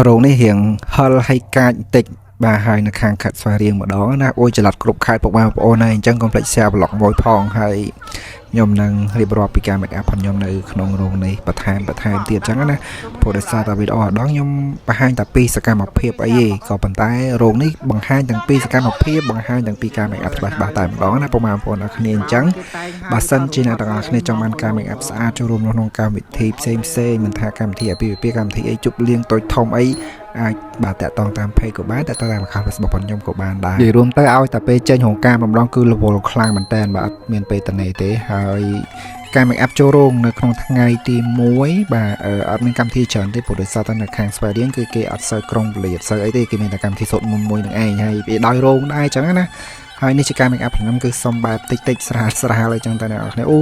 រោងនេះរៀងហិលហើយកាចបន្តិចបាទហើយនៅខាងខេត្តស្វាយរៀងម្ដងណាអូយចល័តគ្រប់ខេត្តពុកម៉ែបងប្អូនហើយអញ្ចឹងកុំភ្លេច share vlog មួយផងហើយខ្ញុំនឹងរៀបរាប់ពីការ make up ផងខ្ញុំនៅក្នុងរោងនេះបន្ថែមបន្ថែមទៀតអញ្ចឹងណាព្រោះដោយសារតែវីដេអូម្ដងខ្ញុំបង្ហាញតែពីសកម្មភាពអីទេក៏ប៉ុន្តែរោងនេះបង្ហាញទាំងពីសកម្មភាពបង្ហាញទាំងពីការ make up ច្បាស់ៗតែម្ដងណាពុកម៉ែបងប្អូនអរគ្នាអញ្ចឹងបើសិនជាអ្នកទាំងអស់គ្នាចង់បានការ make up ស្អាតចូលរួមនៅក្នុងកម្មវិធីផ្សេងផ្សេងៗមិនថាកម្មវិធីអាពាហ៍ពិពាហ៍កម្មវិធីអីជប់លៀងតូចធំអីអាចបាទតាក់ទងតាម page ក៏បានតាក់ទងតាម account Facebook របស់ខ្ញុំក៏បានដែរនិយាយរួមទៅឲ្យតែពេលចេញរោងការម្ដងគឺរវល់ខ្លាំងមែនតើបាទអត់មានពេលតនេទេហើយការ make up ចូលរោងនៅក្នុងថ្ងៃទី1បាទអត់មានកម្មវិធីច្រើនទេព្រោះដោយសារតែនៅខាងស្វាយរៀងគឺគេអត់សូវក្រុងពលាអត់សូវអីទេគេមានតែកម្មវិធីសូត្រមន្តមួយនឹងឯងហើយវាដោយរោងដែរអញ្ចឹងណាហើយនេះជាការ make up ខ្ញុំគឺសុំបែបតិចតិចស្រាលស្រាលអញ្ចឹងតែអ្នកនរគ្នាអូ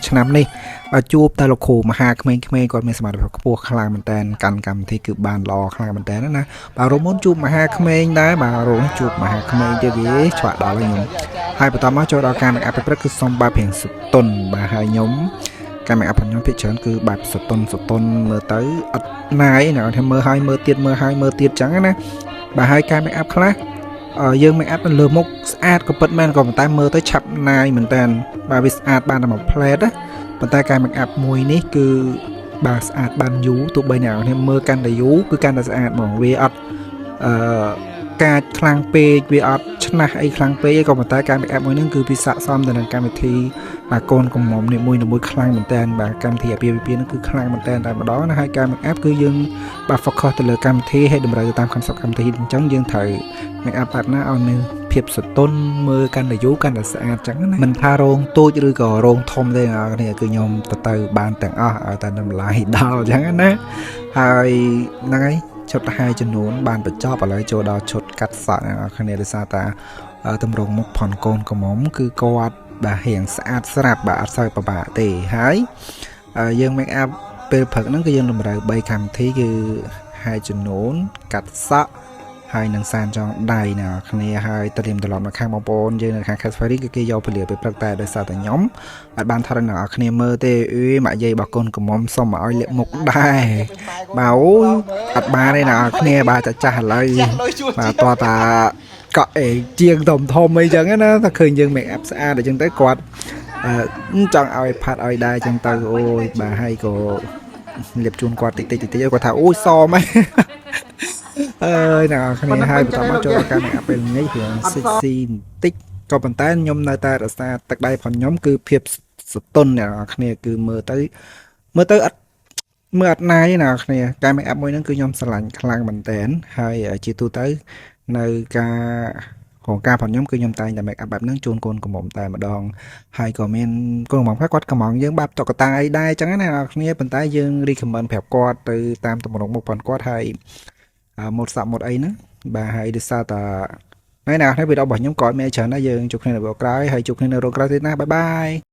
ឆ្នាំនេះបើជួបតែលោកគ្រូមហាក្មេងៗគាត់មានសមត្ថភាពខ្ពស់ខ្លាំងមែនតើកាន់កម្មវិធីគឺបានល្អខ្លាំងមែនតើណាបាទរោងមុនជួបមហាក្មេងដែរបាទរោងជួបមហាក្មេងទៀតវាឆ្វាក់ដល់ហើយខ្ញុំហើយបន្តមកចូលដល់ការ make up ព្រឹកគឺសុំបែបរៀងសតុនបាទហើយខ្ញុំការ make up របស់ខ្ញុំភាគច្រើនគឺបែបសតុនសតុនមើលទៅអត់ណាយអ្នកនរមើលហើយមើលទៀតមើលហើយមើលទៀតចឹងណាបាទហើយការ make up ខ្លះយើង make up នៅលើមុខស្អាតក៏ពិតមែនក៏ប៉ុន្តែមើលទៅឆាប់ណាយមែនតើបាទវាស្អាតបានតែមួយផ្លែតណាប៉ុន្តែការ make up មួយនេះគឺបាទស្អាតបានយូរទោះបីអ្នកនរមើលកាន់តែយូរគឺកាន់តែស្អាតហ្មងវាអត់អឺកាចខ្លាំងពេកវាអត់ឆ្នះអីខ្លាំងពេកក៏ប៉ុន្តែការ make up មួយហ្នឹងគឺវាស័ក្តិសមទៅនឹងកម្មវិធីបាទកូនកំមុំនេះមួយមួយខ្លាំងមែនតើបាទកម្មវិធីអាពាហ៍ពិពាហ៍ហ្នឹងគឺខ្លាំងមែនតើតែម្ដងណាហើយការ make up គឺយើងបាទ focus ទៅលើកម្មវិធីហើយតម្រូវទៅតាម concept កម្មវិធីអញ្ចឹងយើងត្រូវ make up បែបណាឲ្យមានភាពសតុនមើលកាន់តែយូរកាន់តែស្អាតចឹងណាមិនថារោងតូចឬក៏រោងធំទេអ្នកនរគ្នាគឺខ្ញុំទៅទៅបានទាំងអស់ឲ្យតែតម្លៃដល់អញ្ចឹងណាហើយហ្នឹងហើយឈុតហើយចំនួនបានបញ្ចប់ឥឡូវចូលដល់ឈុតកាត់សក់អ្នកនរគ្នាដោយសារតាតម្រងមុខផនកូនកំមុំគឺគាត់បាទរៀងស្អាតស្រាប់បាទអត់សូវពិបាកទេហើយយើង make up ពេលព្រឹកហ្នឹងគឺយើងតម្រូវ3កម្មវិធីគឺហើយចំនួនកាត់សក់ហើយនឹងសានចងដៃណាគ្នាហើយត្រៀមត្រឡប់មកខាងបងប្អូនយើងនៅខាង Cat Ferry គឺគេយកពលាពេលព្រឹកតែដោយសារតែខ្ញុំអត់បានថតឲ្យអ្នកនរគ្នាមើលទេអឺម៉ាក់យាយរបស់កូនកំមុំសុំមកឲ្យលាក់មុខដែរបាទអូយអត់បានទេអ្នកនរគ្នាបាទចាស់ចាស់ឥឡូវបាទតោះតាកក់អេជាងធំធំអីចឹងណាថាឃើញយើង make up ស្អាតអញ្ចឹងទៅគាត់អឺចង់ឲ្យផាត់ឲ្យដែរចឹងទៅអូយបាទហើយក៏លាបជូនគាត់តិចតិចតិចគាត់ថាអូយសមហី អើយអ្នកនរគ្នាហើយបន្តមកចូលដល់ការ make up ពេលនេះរៀង sexy បន្តិចក៏ប៉ុន្តែខ្ញុំនៅតែរក្សាទឹកដៃផងខ្ញុំគឺភាពសតុនអ្នកនរគ្នាគឺមើលទៅមើលទៅអត់មើលអត់ណាយទេអ្នកនរគ្នាការ make up មួយហ្នឹងគឺខ្ញុំស្រឡាញ់ខ្លាំងមែនតើហើយជាទូទៅនៅការក្នុងការផងខ្ញុំគឺខ្ញុំតែងតែ make up បែបហ្នឹងជូនកូនកំមុំតែម្ដងហើយក៏មានកូនកំមុំខ្លះគាត់កំងយើងបែបតុក្កតាអីដែរអញ្ចឹងណាអ្នកនរគ្នាប៉ុន្តែយើង recommend ប្រាប់គាត់ទៅតាមទម្រង់មុខផងគាត់ហើយម៉ូតសក់ម៉ូតអីហ្នឹងបាទហើយដោយសារតាថ្ងៃណានេះវីដេអូរបស់ខ្ញុំក៏អត់មានច្រើនដែរយើងជួបគ្នានៅវីដេអូក្រោយហើយជួបគ្នានៅរោងក្រោយទៀតណាbye bye.